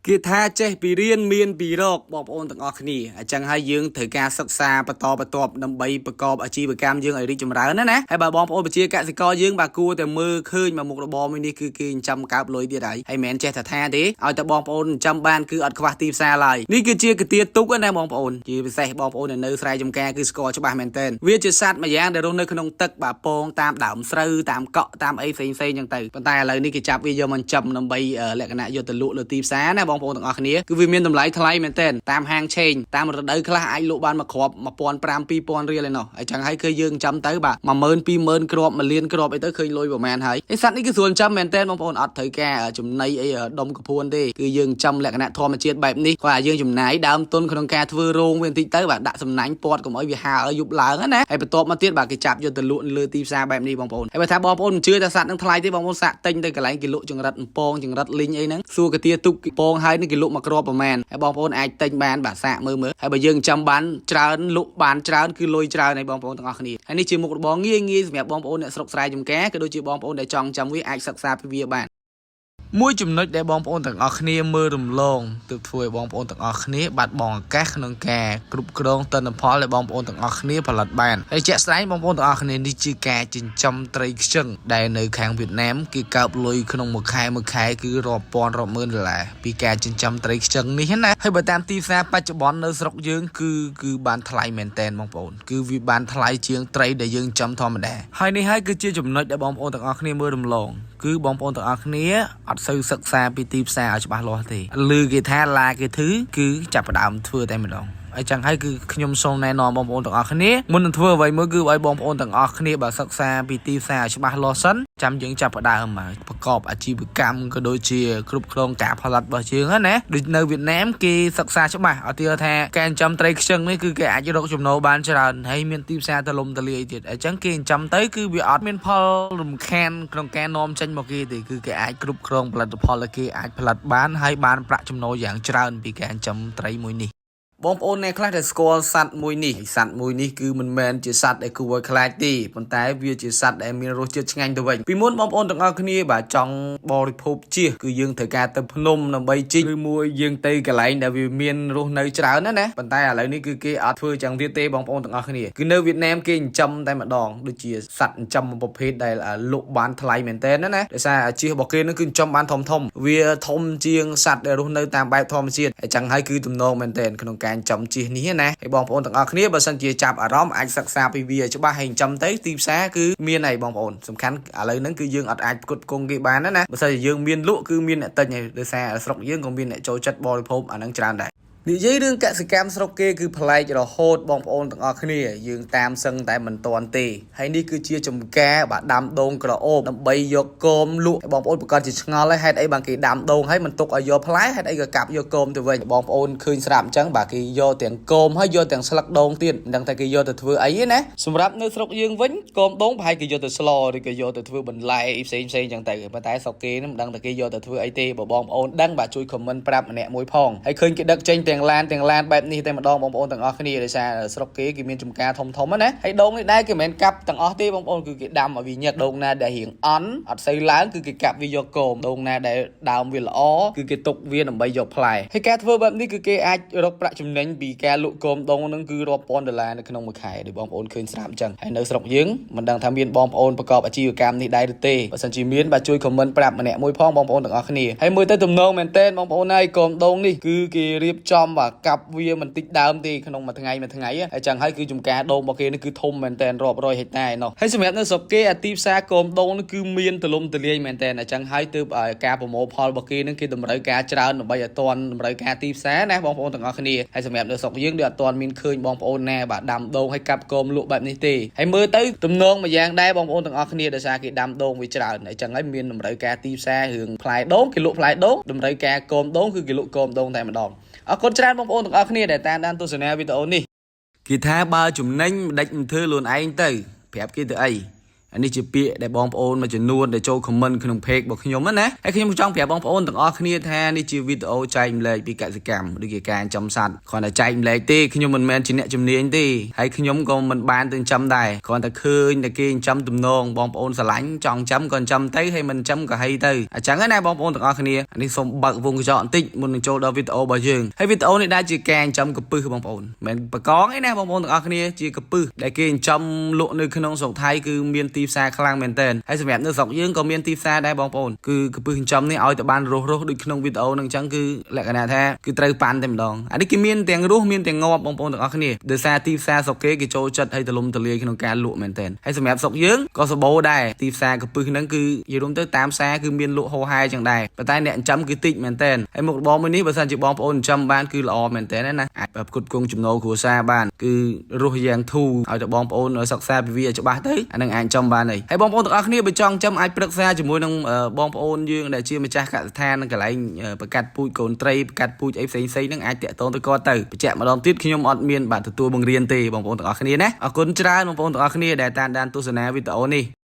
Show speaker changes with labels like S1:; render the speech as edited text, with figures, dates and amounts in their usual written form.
S1: គេថាចេះពីរៀនមានពីរកបងប្អូនទាំងអស់គ្នាអញ្ចឹងហើយយើងត្រូវការសិក្សាបន្តបន្ទាប់ដើម្បីប្រកបអាជីវកម្មយើងឲ្យរីកចម្រើនណាណាហើយបើបងប្អូនប្រជាកសិករយើងបាទគួរតែមើលឃើញមកមុខរបរមួយនេះគឺគេចិញ្ចឹមកើបលុយទៀតហើយហើយមិនមែនចេះតែថាទេឲ្យតែបងប្អូនចិញ្ចឹមបានគឺអត់ខ្វះទីផ្សារឡើយនេះគឺជាកាទាទុកណាបងប្អូនជាពិសេសបងប្អូនដែលនៅស្រែចម្ការគឺស្គាល់ច្បាស់មែនទែនវាជាសត្វមួយយ៉ាងដែលរស់នៅក្នុងទឹកបាទពងតាមដើមស្រូវតាមកក់តាមអីផ្សេងផ្សេងៗចឹងទៅប៉ុន្តែឥឡូវនេះគេចាប់វាយកមកចិញ្ចឹមដើម្បីលក្ខណៈយកទៅលក់លើទីផ្សារណាបងប្អូនទាំងអស់គ្នាគឺវាមានតម្លៃថ្លៃមែនទែនតាមហាងឆេងតាមរដូវខ្លះអាចលក់បានមួយគ្រាប់1500 2000រៀលឯណោះអញ្ចឹងហើយគឺយើងចាំទៅបាទ10000 20000គ្រាប់1លានគ្រាប់អីទៅឃើញលុយប្រហែលហើយឯសត្វនេះគឺស្រួលចាំមែនទែនបងប្អូនអត់ត្រូវការចំណីអីដុំកពួនទេគឺយើងចាំលក្ខណៈធម្មជាតិបែបនេះគាត់ឲ្យយើងចំណាយដើមទុនក្នុងការធ្វើរោងវាបន្តិចទៅបាទដាក់សំណាញ់ពាត់កុំឲ្យវាហើរយប់ឡើងណាហើយបន្ទាប់មកទៀតបាទគេចាប់យកទៅលក់លើទីផ្សារបែបនេះបងប្អូនហើយបើថាបងប្អូនមិនជឿថាសត្វនឹងថ្លៃទេបងប្អូនសាកទិញទៅកន្លែងគេលក់ចង្រិតអំពងចង្រិតលីងអីហ្នឹងសួរកាទាទុកពងហើយនេះគេលក់មកគ្រាប់ប្រហែលហើយបងប្អូនអាចទិញបានបាទសាកមើលមើលហើយបើយើងចាំបានច្រើនលក់បានច្រើនគឺលុយច្រើនហើយបងប្អូនទាំងអស់គ្នាហើយនេះជាមុខរបរងាយងាយសម្រាប់បងប្អូនអ្នកស្រុកស្រែចម្ការក៏ដូចជាបងប្អូនដែលចង់ចាំវាអាចសិក្សាពីវាបាន មួយចំណុចដែលបងប្អូនទាំងអស់គ្នាមើលរំលងទើបធ្វើឲ្យបងប្អូនទាំងអស់គ្នាបាត់បង់ឱកាសក្នុងការគ្រប់គ្រងទិន្នផលដែលបងប្អូនទាំងអស់គ្នាផលិតបានហើយជាក់ស្ដែងបងប្អូនទាំងអស់គ្នានេះជាការចិញ្ចឹមត្រីខ្ចឹងដែលនៅខាងវៀតណាមគេកើបលុយក្នុងមួយខែមួយខែគឺរាប់ពាន់រាប់ម៉ឺនដុល្លារពីការចិញ្ចឹមត្រីខ្ចឹងនេះណាហើយបើតាមទីផ្សារបច្ចុប្បន្ននៅស្រុកយើងគឺគឺបានថ្លៃមែនតែនបងប្អូនគឺវាបានថ្លៃជាងត្រីដែលយើងចិញ្ចឹមធម្មតាហើយនេះហើយគឺជាចំណុចដែលបងប្អូនទាំងអស់គ្នាមើលរំលងគឺបងប្អូនទាំងអស់គ្នាអត់សូវសិក្សាពីទីផ្សារឲ្យច្បាស់លាស់ទេឮគេថាឡាគេធឺគឺចាប់ផ្ដើមធ្វើតែម្ដងអញ្ចឹងហើយគឺខ្ញុំសូមណែនាំបងប្អូនទាំងអស់គ្នាមុននឹងធ្វើអ្វីមួយគឺឲ្យបងប្អូនទាំងអស់គ្នាបើសិក្សាពីទីផ្សារឲ្យច្បាស់លាស់សិនចាំយើងចាប់ផ្ដើមប្រកបអាជីវកម្មក៏ដូចជាគ្រប់គ្រងការផលិតរបស់យើងណាដូចនៅវៀតណាមគេសិក្សាច្បាស់ឧទាហរណ៍ថាការចិញ្ចឹមត្រីខ្ចឹងនេះគឺគេអាចរកចំណូលបានច្រើនហើយមានទីផ្សារទូលំទូលាយទៀតអញ្ចឹងគេចិញ្ចឹមទៅគឺវាអត់មានផលរំខានក្នុងការនាំចេញមកគេទេគឺគេអាចគ្រប់គ្រងផលិតផលដែលគេអាចផលិតបានហើយបានប្រាក់ចំណូលយ៉ាងច្រើនពីការចិញ្ចឹមត្រីមួយនេះ បងប្អូនអ្នកខ្លះដែលស្គាល់សត្វមួយនេះសត្វមួយនេះគឺមិនមែនជាសត្វដែលគួរឲ្យខ្លាចទេប៉ុន្តែវាជាសត្វដែលមានរសជាតិឆ្ងាញ់ទៅវិញពីមុនបងប្អូនទាំងអស់គ្នាបាទចង់បរិភោគជៀសគឺយើងត្រូវការទៅភ្នំដើម្បីជីកឬមួយយើងទៅកន្លែងដែលវាមានរស់នៅច្រើនណាណាប៉ុន្តែឥឡូវនេះគឺគេអត់ធ្វើចឹងទៀតទេបងប្អូនទាំងអស់គ្នាគឺនៅវៀតណាមគេចិញ្ចឹមតែម្ដងដូចជាសត្វចិញ្ចឹមមួយប្រភេទដែលលក់បានថ្លៃមែនតើណាណាដោយសារអាជៀសរបស់គេនឹងគឺចិញ្ចឹមបានធំធំវាធំជាងសត្វដែលរស់នៅតាមបែបធម្មជាតិអញ្ចឹងហើយគឺទំនងមែនតើក្នុងការចិញ្ចឹមជៀសនេះណាហើយបងប្អូនទាំងអស់គ្នាបើសិនជាចាប់អារម្មណ៍អាចសិក្សាពីវាឲ្យច្បាស់ហើយចិញ្ចឹមទៅទីផ្សារគឺមានហើយបងប្អូនសំខាន់ឥឡូវហ្នឹងគឺយើងអត់អាចផ្គត់ផ្គង់គេបានណាណាបើសិនជាយើងមានលក់គឺមានអ្នកទិញហើយដោយសារស្រុកយើងក៏មានអ្នកចូលចិត្តបរិភោគអាហ្នឹងច្រើនដែរនិយាយរឿងកសិកម្មស្រុកគេគឺប្លែករហូតបងប្អូនទាំងអស់គ្នាយើងតាមសឹងតែមិនទាន់ទេហើយនេះគឺជាចំការបាទដាំដូងក្រអូបដើម្បីយកគោមលក់បងប្អូនប្រកាសជាឆ្ងល់ហើយហេតុអីបានគេដាំដូងហើយមិនទុកឲ្យយកផ្លែហេតុអីក៏កាប់យកគោមទៅវិញបងប្អូនឃើញស្រាប់អញ្ចឹងបាទគេយកទាំងគោមហើយយកទាំងស្លឹកដូងទៀតមិនដឹងថាគេយកទៅធ្វើអីទេណាសម្រាប់នៅស្រុកយើងវិញគោមដូងប្រហែលគេយកទៅស្លឬក៏យកទៅធ្វើបន្លែផ្សេងផ្សេងអញ្ចឹងទៅប៉ុន្តែស្រុកគេនឹងមិនដឹងថាគេយកទៅធ្វើអីទេបើបងប្អូនដឹងបាទជួយ comment ប្រាប់ម្នាក់មួយផងហើយឃើញគេដឹកចេញទាំងឡានទាំងឡានបែបនេះតែម្ដងបងប្អូនទាំងអស់គ្នាដោយសារស្រុកគេគេមានចំការធំធំណាហើយដូងនេះដែរគេមិនមែនកាប់ទាំងអស់ទេបងប្អូនគឺគេដាំឲ្យវាញឹកដូងណាដែលរៀងអន់អត់សូវឡើងគឺគេកាប់វាយកគោមដូងណាដែលដើមវាល្អគឺគេទុកវាដើម្បីយកផ្លែហើយការធ្វើបែបនេះគឺគេអាចរកប្រាក់ចំណេញពីការលក់គោមដូងហ្នឹងគឺរាប់ពាន់ដុល្លារនៅក្នុងមួយខែដូចបងប្អូនឃើញស្រាប់អញ្ចឹងហើយនៅស្រុកយើងមិនដឹងថាមានបងប្អូនប្រកបអាជីវកម្មនេះដែរឬទេបើសិនជាមានបាទជួយ comment ប្រាប់ម្នាក់មួយផងបងប្អូនទាំងអស់គ្នាហើយមើលទៅទំនងមែនតើបងប្អូនហើយគោមដូងនេះគឺគេរៀបចំបាទកាប់វាមិនតិចដើមទេក្នុងមួយថ្ងៃមួយថ្ងៃហើយចឹងហើយគឺចំការដូងរបស់គេនេះគឺធំមែនតើរាប់រយហិកតាឯណោះហើយសម្រាប់នៅស្រុកគេអាទីផ្សារគោមដូងនេះគឺមានទលំទលាយមែនតើអញ្ចឹងហើយទើបការប្រមូលផលរបស់គេនឹងគេតម្រូវការច្រើនដើម្បីឲ្យទាន់តម្រូវការទីផ្សារណាបងប្អូនទាំងអស់គ្នាហើយសម្រាប់នៅស្រុកយើងដូចអត់ទាន់មានឃើញបងប្អូនណាបាទដាំដូងហើយកាប់គោមលក់បែបនេះទេហើយមើលទៅទំនងមួយយ៉ាងដែរបងប្អូនទាំងអស់គ្នាដោយសារគេដាំដូងវាច្រើនអញ្ចឹងហើយមានតម្រូវការទីផ្សាររឿងផ្លែដូងគេលក់ផ្លែដូងតម្រូវការគោមដូងគឺគេលក់គោមដូងតែម្ដងអរគុណច្រើនបងប្អូនទាំងអស់គ្នាដែលតាមដានទស្សនាវីដេអូនេះគេថាបើចំណេញមិនដេចមិនធ្វើខ្លួនឯងទៅប្រាប់គេទៅអី អានេះជាពាក្យដែលបងប្អូនមួយចំនួនដែលចូល comment ក្នុង page របស់ខ្ញុំណាហើយខ្ញុំចង់ប្រាប់បងប្អូនទាំងអស់គ្នាថានេះជាវីដេអូចែករំលែកពីកសិកម្មឬជាការចិញ្ចឹមសត្វគ្រាន់តែចែករំលែកទេខ្ញុំមិនមែនជាអ្នកជំនាញទេហើយខ្ញុំក៏មិនបានទៅចិញ្ចឹមដែរគ្រាន់តែឃើញតែគេចិញ្ចឹមទំនងបងប្អូនស្រឡាញ់ចង់ចិញ្ចឹមក៏ចិញ្ចឹមទៅហើយមិនចិញ្ចឹមក៏ហីទៅអញ្ចឹងណាបងប្អូនទាំងអស់គ្នាអានេះសូមបើកវងកញ្ចក់បន្តិចមុននឹងចូលដល់វីដេអូរបស់យើងហើយវីដេអូនេះដែរជាការចិញ្ចឹមកពឹសបងប្អូនមិនមែនបកងឯណាបងប្អូនទាំងអស់គ្នាជាកពឹសដែលគេចិញ្ចឹមលក់នៅក្នុងស្រុកថៃគឺមានទីផ្សារខ្លាំងមែនទែនហើយសម្រាប់នៅស្រុកយើងក៏មានទីផ្សារដែរបងប្អូនគឺកពឹសចិញ្ចឹមនេះឲ្យតែបានរស់រស់ដូចក្នុងវីដេអូហ្នឹងអញ្ចឹងគឺលក្ខណៈថាគឺត្រូវប៉ាន់តែម្ដងអានេះគេមានទាំងរស់មានទាំងងាប់បងប្អូនទាំងអស់គ្នាដោយសារទីផ្សារស្រុកគេគេចូលចិត្តឲ្យទលំទលាយក្នុងការលក់មែនទែនហើយសម្រាប់ស្រុកយើងក៏សបោដែរទីផ្សារកពឹសហ្នឹងគឺនិយាយរួមទៅតាមផ្សារគឺមានលក់ហោហែចឹងដែរប៉ុន្តែអ្នកចិញ្ចឹមគឺតិចមែនទែនហើយមុខរបរមួយនេះបើសិនជាបងប្អូនចិញ្ចឹមបានគឺល្អមែនទែនណាអាចផ្គត់ផ្គង់ចំណូលគ្រួសារបានគឺរស់យ៉ាងធូរឲ្យតែបងប្អូនសិក្សាពីវាឲ្យច្បាស់ទៅអានឹងអាចចិញ្ចឹមបានហើយហើយបងប្អូនទាំងអស់គ្នាបើចង់ចិញ្ចឹមអាចប្រឹក្សាជាមួយនឹងបងប្អូនយើងដែលជាម្ចាស់កសិដ្ឋាននៅកន្លែងប្រកាត់ពូជកូនត្រីប្រកាត់ពូជអីផ្សេងផ្សេងហ្នឹងអាចតាក់ទងទៅគាត់ទៅបញ្ជាក់ម្ដងទៀតខ្ញុំអត់មានបាទទទួលបង្រៀនទេបងប្អូនទាំងអស់គ្នាណាអរគុណច្រើនបងប្អូនទាំងអស់គ្នាដែលតាមដានទស្សនាវីដេអូនេះ។